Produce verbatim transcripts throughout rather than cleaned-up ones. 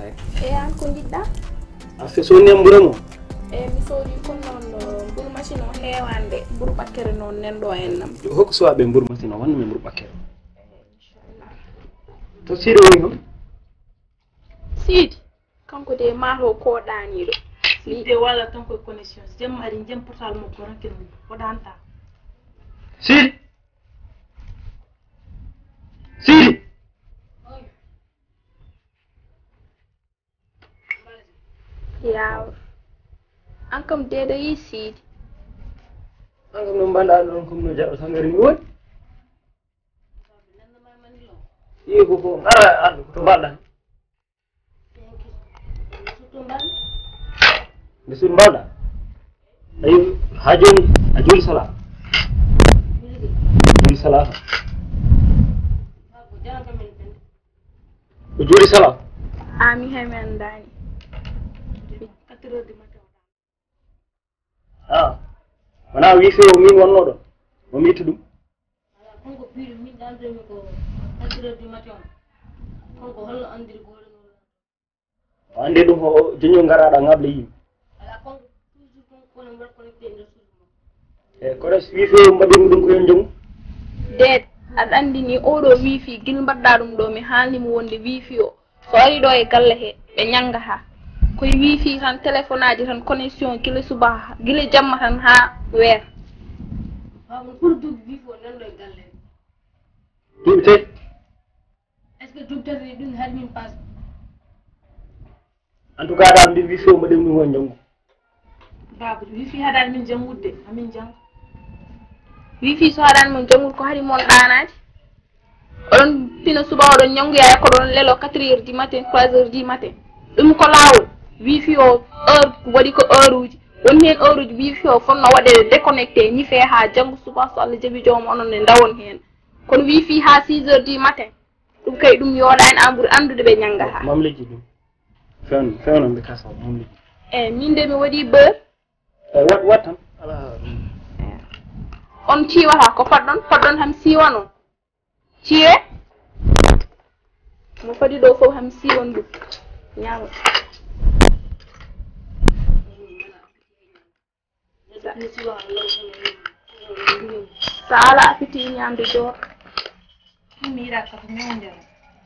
E an ko njiɗɗa? A fe sonni am mburu mo? E mi soodi kon noon, mburu machine o heewande, mburu ɓakkere noon nen ɗo en nam. Hokku suwaaɓe mburu machine o, wannu mi mburu ɓakkere. To Siidi woni noon? Siidi, kanko de maato ko ɗaaniiɗo. Siidi de wala tan koye connexion. Jam ari, jam portal mo ko ranke ɗum. O ɗaanta. Siidi! Siidi! Yaawa. An kam deeɗa yi Siidi. An kam no mbaɗa ɗon kam no jaɗo sangari mi woni. Yi ko ko ngara an ko to mbaɗɗa. Nde suudu mbaɗɗa. Ayi ha joni a juuli sala. Juuli sala. O juuli sala. A mi hay mi andaani. Quatre heures du matin. Ah. Wona wifi o min wonno ɗon. O mi ittu ɗum. Ala, kanko biiɗo min ɗanɗomi ko quatre heures du matin. Kanko holno andiri goɗo noon? O andi ɗum o joño ngaraɗa ngable yimɓe. Ala, kanko toujours kanko kono mbaɗa connecté e nder suudu makko. E kono wifi o mbaɗirmi ɗum ko yon jomu? Deet, aɗa andi ni oɗo wifi gil mbaɗɗa ɗum ɗo mi haalni mo wonde wifi o so ari ɗo e galle he ɓe ñanngataa. Koye wifi tan, telefonaaji tan, connexion gila subaka, gila jamma tan haa weer. Baaba, no foti duuɓi wifi o nanɗo e galle he? Duuɓi tati. Est-ce que duuɓi tati ɗum hari min paas? En tout cas, dal, mbi wifi o mbaɗi ɗum won janngo. Baaba, wifi haɗaani min janngude, amin jannga. Wifi so haɗaani mon janngude, ko haɗi mon ɗaanaade? Oɗon pina suba, oɗon ñanngoya, ko ɗon lelo quatre heures du matin, trois heures du matin. Ɗum ko laawol. Wifi o, heure, waɗi ko heure uji. Woni heen heure uji wifi o fotno waɗeede déconnecté, ñifee haa janngo suba, so Allah jaɓi joom onon ne ndawon heen. Kono wifi haa six heures du matin, ɗum kay ɗum yooɗaani, an ɓuri anndude ɓe ñanngataa. Mam lejji ɗum. Fewn-, fewnan ɓe kasa, mam lejji. Eyi, min de mi waɗi beurre. Eyi, wat, wat tan. Alaa. On ciiwata ko fotɗon, fotɗon ham siiwano. Ciiwe? Mo fadi ɗo fof ham siiwan ɗum. Ñaama. Sa ala a fiti ñamde joor. Mi yiɗa kadi mew nder.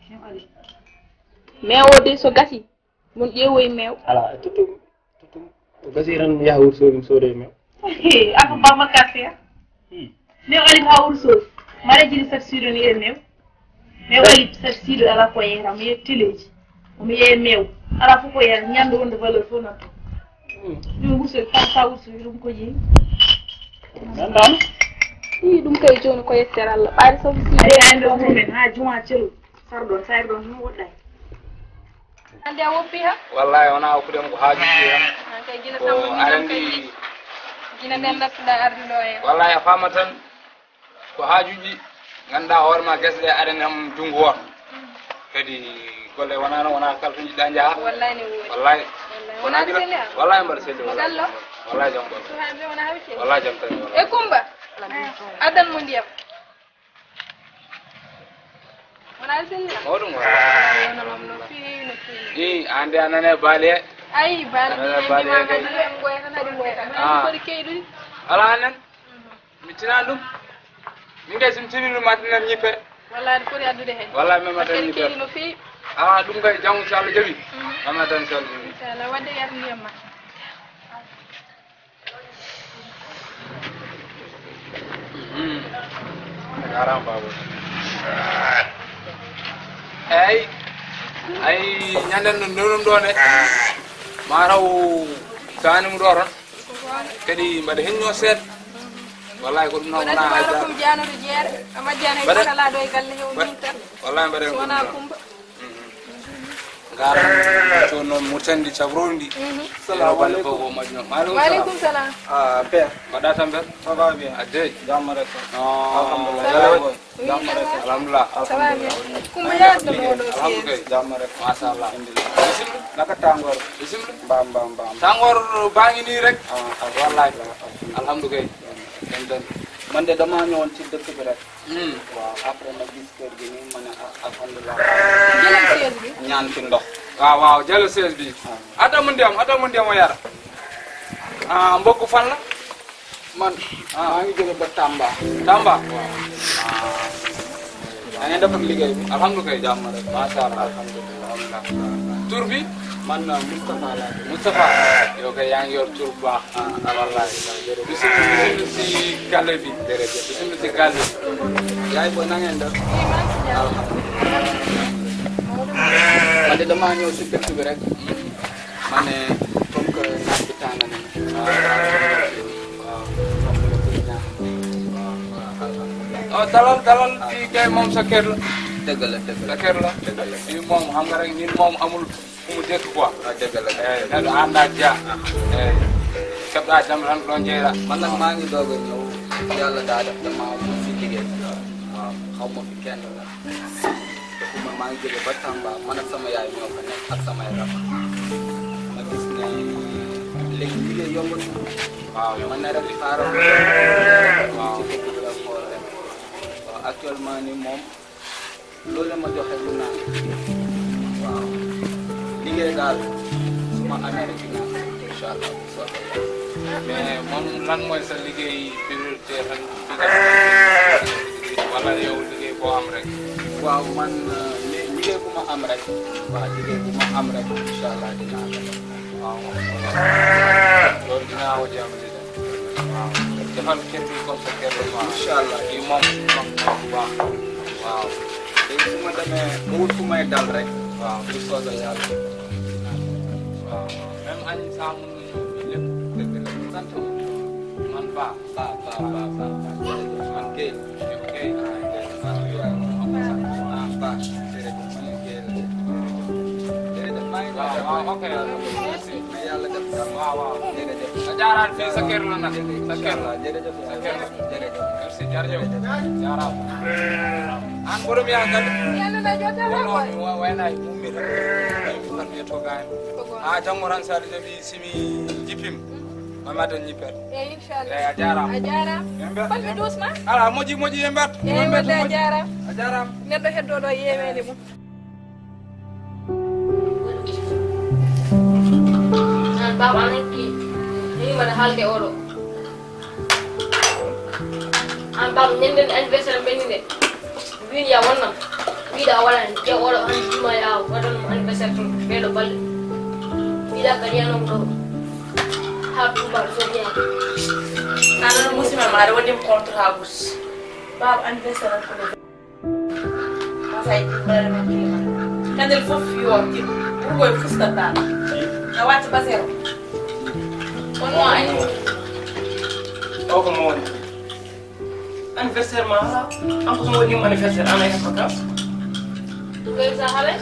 Mew ali. Mew o de so gasi, mon ƴeewoy mew. Ala, tuttum, tuttum. O gasi tan yaha wuro soodi, soode mew. Afa baba kasiya. Hmm. Mew ali ha wuro soodi. Mara jiri sat sido ni e mew. Mew ali sat sido ala ko yera, mi yetteleji. Omo yeeya mew. Alaa fof ko yeeya, ñande wonde valeur fof nan toon. Hmm. Ɗum wurso, kam sa wurso, ɗum ko jeyi. Nanndam? Ii, ɗum kay jooni ko yettere Allah. Ɓaari sabu si ari ay nder wuro men, haa juma celo. Sar ɗon, sayr ɗon, ɗum woɗɗay. Hannde a woppi ha? Wallahi, wona woppude am ko haajuji tan. An kay gila ko sambo ñiiñam kay arandi. Gila nden nattuɗa arde ɗo e. Wallahi, a faama tan. Ko haajuuji ngannduɗaa hoore ma, gese ɗe aɗani am junngo wooto. Kadi golle wonaa noon, wonaa kala to njiɗɗaa njaha. Wallahi ne woodi. Wallahi. Wallahi. Wonaa gila. Wallahi mbaɗa selli, wallahi. Wallahi jam ɓolo. Suhaaɓe wonaa haɓe selli. Wallahi jam tani, wallahi. E Kumba, addan mo ndiyam. Wonaa selli. Mawɗum wallahi. Wonaa no feewi, no feewi. Ii, an de a nana e baali he. Ayi, baali a nana e baali he kay. Kadi en ngoya tan, haɗi ngoya tan. Ah. Foti keyɗude. Alaa nan. Mi tinaani ɗum. Min kay, so mi tinii ɗum, ma tinan ñippe. Wallaahi, aɗa foti addude heen. Wallaahi, min ma tinan ñippe. Kadi no feewi. Ah, ɗum kay, janngo, so Allah jaɓi. Mhm. Ma tinan, so Allah jaɓi. Inchallah, wadde yar ndiyam ma. Mhm. Jaaraama, baaba. Eey. Ay, ñande no ndewɗum ɗo ne. Ma taw kaani mu ɗo tan. Kadi mbaɗa heñño seeɗa. Wallahi ko ɗum noon wona hay dara. Ɗum jaanoto jeere, a majjani hay gooto alaa ɗo e galle he o min tan. Wallahi mbaɗa so wona Kumba. Ngaaran coon noon Murtandi cabroondi. Salamu aleykum. Fof ko majjum. Maaleykum salam. Ah, père. Mbaɗa tampere? Ça va bien. Adde. Jam rek. Alhamdulillah. Jam rek. Alhamdulillah. Ça va bien. Kumba, yaa no mawɗo siyeede. Jam rek. Machallah. Alhamdulillah. Bisimilla. Naka tàngoor? Bisimilla. Mbaam, mbaam, mbaam. Tàngoor baa ngi nii rek. Ah, ah, wallahi. Alhamdulillah. Dem, dem. Man de damaa ñëwoon ci dëkk bi rek. Hmm. Waaw, après ma gis kër gi nii, ma ne, ah, alhamdulillah. Jëlal chaise bi. Ñaan fi ndox. Waaw, waaw, jëlal chaise bi. Atta mu ndiyam, atta mu ndiyam o yara. Ah, mbokk fan la? Man, ah, maa ngi jóge ba Tamba. Tamba? Waaw. Ah. Da ngeen def ak liggéey bi? Alhamdulilah, jàmm rek. Macha Allah, alhamdulilah. Tur bi? Man, uh, Moustapha laa tudd. Moustapha, yow kay yaa ngi yor tur bu baax. Ah, wallaay. Bisimilah si gàlle bi. Jërëjëf. Bisimilah si gàlle bi. Yaay booy, na ngeen def? Alhamdulilah. Man de damaa ñëw si dëkk bi rek. Ma ne, comme que naaj bi tàng na. Waaw. Oh, dalal, dalal, fii kay moom sa kër la. Dëgg la, dëgg la. Sa kër la. Dëgg la. Fii moom, xam nga rek, nit moom amul fu mu dëkk quoi. Ah, dëgg la. Eh, neɗɗo anndaa jeyaa. Eh, keɓɗaa jam tan ko ɗon jeyɗaa. Man nag maa ngi doog a ñëw. Yàlla daa def dama mu fi liggéey. Waaw, xaw ma fi kenn la. Te fu ma maa ngi jóge ba Tamba, man ak sama yaay ñoo fa nekk ak samay rakk. Ma gis ne léegi liggéey yombatul. Waaw, yow. Man ne rek xaaral ma. Waaw. Ci dëkk bi la xool rek. Waaw, actuellement ni moom, loolu la ma joxe lu naan. Waaw. Liggéey daal, su ma amee rek dinaa ko, incha Allah, bu soobee Yàlla. Mais moom, lan mooy sa liggéey priorité, lan bi nga xam ne wala yow liggéey boo am rek? Waaw, man, euh, li-, liggéey bu ma am rek. Waaw, liggéey bu ma am rek, incha Allah, dinaa ko def. Waaw, loolu dinaa ko jéem a def. Waaw. Defal kër bi comme sa kër la, quoi. Incha Allah. Lii moom, moom, moom bu baax. Waaw. Léegi su ma demee ba wut fu may dal rek. Waaw. Bu soobee Yàlla. Waaw. Même añ sax mën nañu ko lépp. Dëgg la. Sant. Man Ba. Ba, Ba, Ba, Ba, Ba. Man Guèye. Yow Guèye. Ah, Guèye. Ah, yow. Ah, Ba. Jërëjëf. Man Guèye la. Jërëjëf. Maa ngi lay waaw, waaw, ok. Merci. Na Yàlla def jàmm. Waaw, waaw. Jërëjëf. A jaaraat fii sa kër la nag. Sa kër la. Jërëjëf. Sa kër la. Jërëjëf. Merci, jërëjëf. Jaaraama. An borom yaa ngal. Yàlla na jot a la. Wa-, wa-, waynaay, ummi tan. Ummi tan, mi togaani. Ah, janngo tan, so Alla jaɓi, si mi jippima, ma mi addan ñippere. Eeyi, inchallah. Eeyi, a jaaraama. A jaaraama. Min mbe-, min mbe-, doucement. Alaa, moƴƴi, moƴƴi, yo mbaat. Eeyi, yo mbaat, wallaahi, a jaaraama. A jaaraama. Neɗɗo heddooɗo yeeweede mum. An baaba an kii, ni mbaɗa haalde oɗo. An baaba, ñande anniversaire am ɓenni nde. Mbin ya wonnam. Wiɗa wala je oɗo an juma ya waɗan mo anniversaire to ɓeɗo balɗe. Wiɗa kadi yanom ɗo. Ha Touba so biya. Anan musidɓe maɗa waɗi contre ha gus. Baaba anniversaire am ko Masay, problème am kii man. Kadel fof yo tim. Rugo e fusta tan. Na watti basero. Kono ay. O ko mo woni. Anniversaire ma ala. Kanko so woni mo anniversaire ana e vacances. Ɗum sa hale?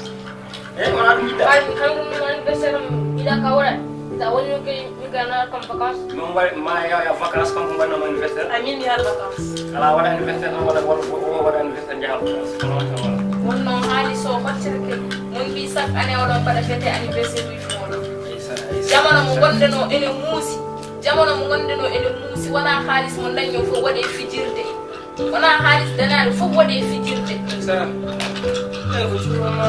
Eh, wona ɗum yiɗɗa. Ay, kanko mo anniversaire am yiɗa ka wora. Sa woni ko mi gana comme vacances. Min waɗi ma yaha vacances, kanko mbaɗnoo anniversaire. Amin, mi yaha vacances. Alaa waɗa anniversaire tan, walla walla o waɗa anniversaire, njaha vacances. Kono on tan wala. Wonno haali so hoccirke. Mon mbi chaque année oɗon mbaɗa fête anniversaire uji mooɗon. Jamano mo ngonɗenoo ene muusi. Jamano mo ngonɗenoo ene muusi. Wonaa haalis mo ndaññoo fof waɗee fijirde. Wonaa haalis dañaaɗo fof waɗee fijirde. Sara. Eyi ko cuuɗo ma.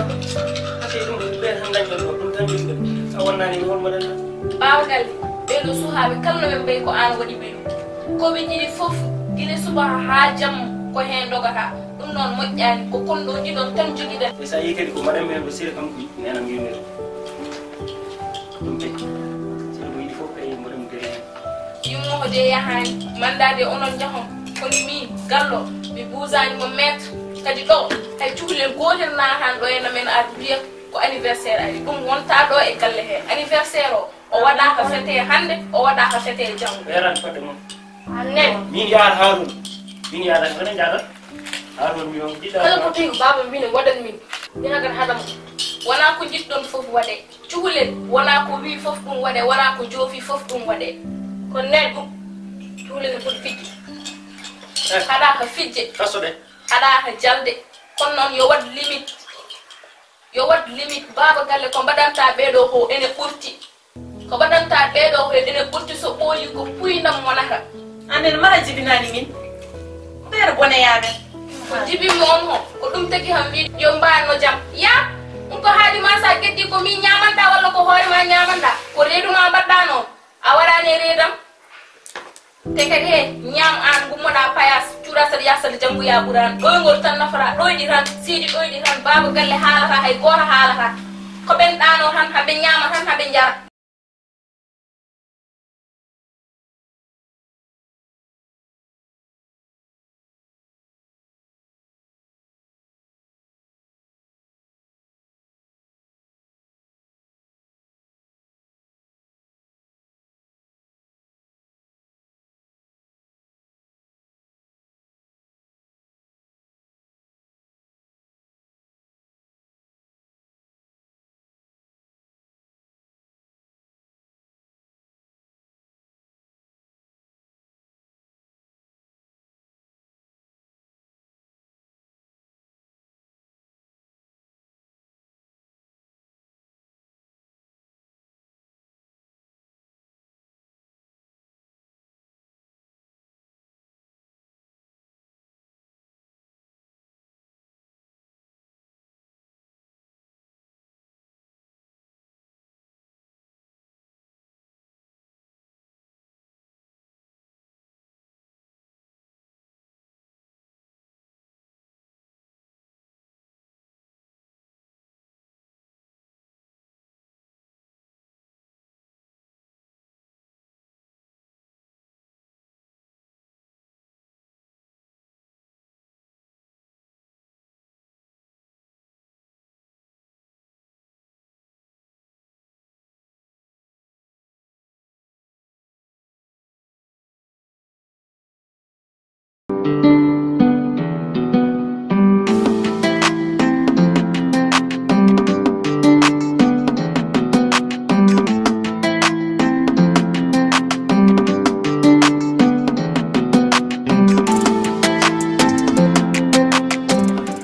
Hake ɗum ɓe tan dañɗon ɗo. Ɗum tan yimɓe. A wonnaani mi holmo dañɗon. Ɓaawo galle, ɓeeɗo suhaaɓe kala no ɓe mbayi ko aan waɗi ɓe ɗum. Ko ɓe ɗiɗi fof, gila subaka haa jamma, ko heen ndogata. Ɗum noon moƴƴaani, ko konɗo jiɗon tan jogiɗen. E so a yii kadi ko mbaɗen men ko sira kam ko neenam yumiro. Ɗum tigi. Sira ko yiɗi fof kay mbaɗen mo gere heen. Yummo ko de yahaani, manda de onon njahon. Kono min, gallo, mi buusaani mo mètre. Kadi ɗo, hay cukalel gootel naataani ɗo e no men ar mbiya ko anniversaire ari. Ɗum wontaa ɗo e galle hee. Anniversaire o, o waɗaaka fete hannde, o waɗaaka fete janngo. Ɓeeran fodde mum. Annen. Min yahat Haruna. Min yahat, hene jahat. Haruna mi on jiɗa. Kala ko tawi ko baaba min waɗan min. Ina kan haɗa mo. Wonaa ko njiɗɗon fof waɗee. Cukalel, wonaa ko wii fof ɗum waɗee, wonaa ko joofi fof ɗum waɗee. Ko nden ɗum, cukalel ne foti fijde. Eh. Haɗaaka fijde. Kaso de. Haɗaaka jalde. Kono noon yo waɗ limite. Yo waɗ limite. Baaba galle ko mbaɗanta ɓeeɗo ko ene ɓurti. Ko mbaɗanta ɓeeɗo ko ene ɓurti so ɓooyi ko puynam wonata. Amen mara jibinaani min. Ɓeer boneyaa men. Ko jibinmi on ko, ko ɗum tagi ham wiide yo mbaanno jam. Yaa! Ɗum ko haali ma, so a geddi ko min ñaamanta walla ko hoore ma ñaamanta? Ko reedu ma mbaɗɗa noon. A waɗaani e reedam. Te kadi he ñaam aan ngummoɗa payaas, cuuɗa saɗa yaha saɗa janngoya Quraan. Ɗoyngol tan nafata, ɗoyɗi tan, seydi ɗoyɗi tan, baaba galle haalata, hay gooto haalata. Ko ɓen ɗaano tan, haɓe ñaama tan, haɓe njara.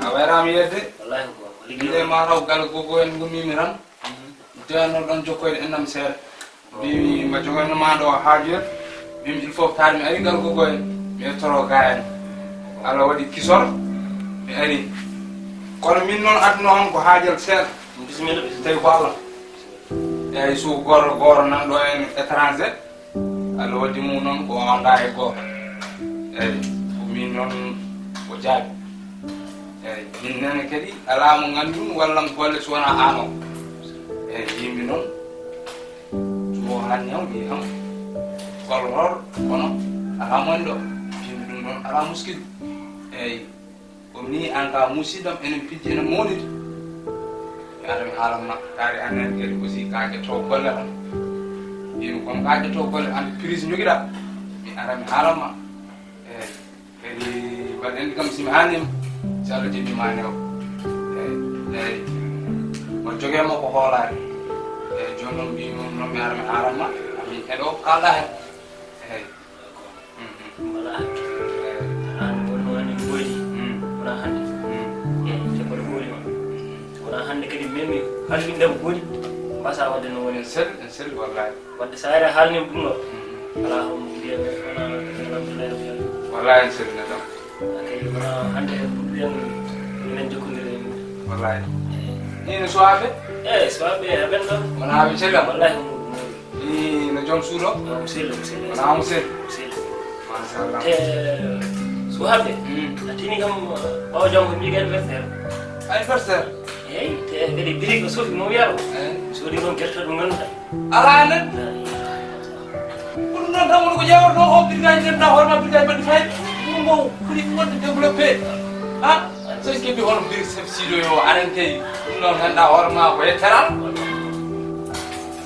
A wayraama yedde. Wallahi ko liggude. Mbiɗe ma taw gal gogo en ngummiimi tan. Tewno ɗon jokkoyde ennam seeɗa. Mbimi ma jogoyno ma ɗo haaju en. Mbimi il faut taade mi ari ngal gogo en. Mi ettoro ga en. Allah waɗi kisor. Mi ari. Kono min noon aduna on ko haajal seeɗa. Bisimilla, bisimilla. Tawi ko Allah. Eyyi, so goto goto nan ɗo en étranger. Allah waddi mum noon ko on ɗa e goto. Eyyi, ko min noon ko jaabi. Eyyi, min nene kadi alaa mo nganndu walla mo golle so wonaa aan o. Eyyi, yimɓe noon. Ɗum o hannde o wiyi kam. Golle hoor, kono alaa mo woni ɗo. Yimɓe ɗum noon alaa muskilu. Eyyi. Ko mi an ka musidɗam enen pijji enen mawnude. Mi ara mi haalan ma. Kaari annen kadi aussi ka ƴetto golle tan. Yimi kono ka ƴetto golle entreprise jogiɗa. Mi ara mi haalan ma. Eyyi. Kadi mbaɗen kam si mi haalnima. Si Allah jaɓi ma newo. Eyyi. Eyyi. Mo joge mo ko hoolaare. Eyyi, jooni noon mbimi noon mi ara mi haalan ma. Amin heɗo kalɗa hen. Eyyi. Wala hakke. An wonno wani goodi. Wona hannde. E te ko goodi on. Wona hannde kadi memi halli ndem goodi. Mbasa wadde no woni. En sel, en sel wallahi. Wadde sa yara halni ɗum ɗo. Ala hom mbiya wona alhamdulillah rabbil alamin. Wallahi en sel na ɗam. Akay wona hannde ɗum mbiyan minen jokkondire. Wallahi. Ni no suwaɓe? Eh, suwaɓe aben ɗo. Wona aɓe cellam? Wallahi. Ii, no joom suuɗo? Mo sella, mo sella. Wona mo sella? Mo sella. Machallah. Te, sukaɓe, mm, a tini kam, ɓawo janngo, mi anniversaire. Anniversaire? Eyi, te kadi biri ko sofi mo wiyaro. Eh. Soodi noon gerte ɗum ngannduɗaa. Alaa enen? La ilaha illallah. Ko ɗum noon tan woni ko ƴeewata ɗo o, birgaaji ngannduɗaa hoore ma, birgaaji mbaɗɗi fayida. Ɗum mo foti wonde développé. Ha? So en keɓi hono mbiri chef Sido yo aɗa en tawi ɗum ɗon ngannduɗaa hoore ma ko yetteral.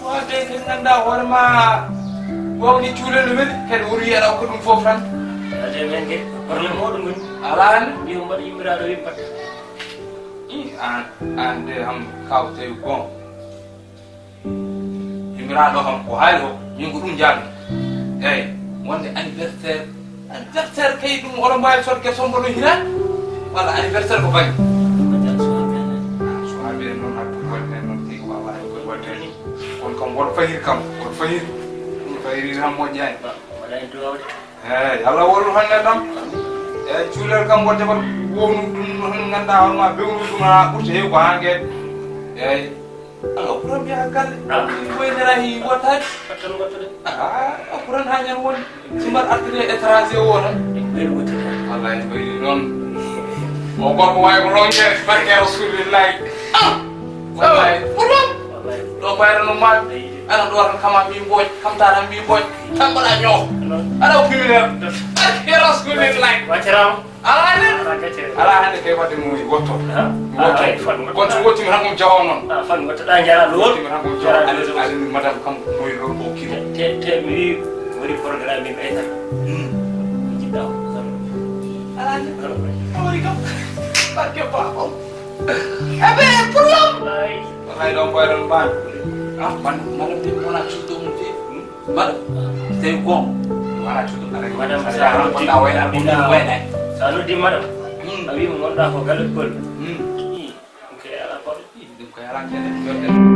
Ko adde en ngannduɗaa hoore ma wawni cuulel no weli kadi woni wiyaɗa ko ɗum fof tan. Adde men ke problème o ɗum woni. Alaa hannde. Mbiyo mbaɗa yimmiraaɗo wippata. I an an de ham kaw tawi gon. Yimmiraaɗo kam ko haali o, min ko ɗum njaami. Eyi, wonde anniversaire, anniversaire kay ɗum oɗon mbaawi sodde sombo no hiraani? Walla anniversaire ko bannge? Ah, so a mbiyan noon, haɗde ko waɗi nen noon, tigi waawaa ko waɗde. Kono kam woto fayir kam, woto fayir. Ɗum fayiri tan moƴƴaani. Mbaɗa en duwawde. Eeyi, Allah wallu hannde tan. Eeyi, cuulel kam wonde ko wownu ɗum no hannde ngannduɗaa hono ma bewnu ɗum haa ɓurta heew ko haa ngeeɗa. Eyi. Aɗa oppuran mbiya galle. Ɗum woynira hi wottaade. Ɓattan wottude. Ah, oppuran haa ñande woni. Sumar artiri e étranger o tan. Ɓeyɗo wottude. Wallahi, ɓeydi noon. O gorko wawi ko ronñere, barke Rasulillahi. Ah! Wallahi. Pour ɗum. Wallahi. Ɗo mbayra no maami. Ana ɗo tan kama mbi mbooj, kam tara mbi mbooj. Tan mbaɗa ñoo. Aɗa oppi mi nder. Barke Rasulillahi. Wacciraama. Alaa hannde. Alaa gacce. Alaa hannde kay wadde mo wotto. Ha? Mi wotto. Ay, fan wotto. Kono so wottiima tan ko jawo noon. Ah, fan wotto ɗa jara lool. Wottiima tan ko jawo. Jara lool. Alin, alin madame kam ko moy lool ko kilo. Te, te mi wi woni programme mi ɓeyta. Hmm. Jiɗɗa ko. Alaa hannde. Alaa. Woni kam. Barke baabam. Ebe, pour l'homme. Ay. Wallahi ɗon koye ɗon baan. Ah, man, man ɗum wona cuɗɗo mum fi. Hmm? Madam, so tawi goonga, mi wala cuɗɗo aɗa. Madam, sa a noddi, wonɗa wayna, wonɗa wayna. Sa a noddi madam, hmm, a wi mo ngonɗa ko galle pol. Hmm. Ii, ɗum kay ala koɗo. Ii, ɗum kay ala kene.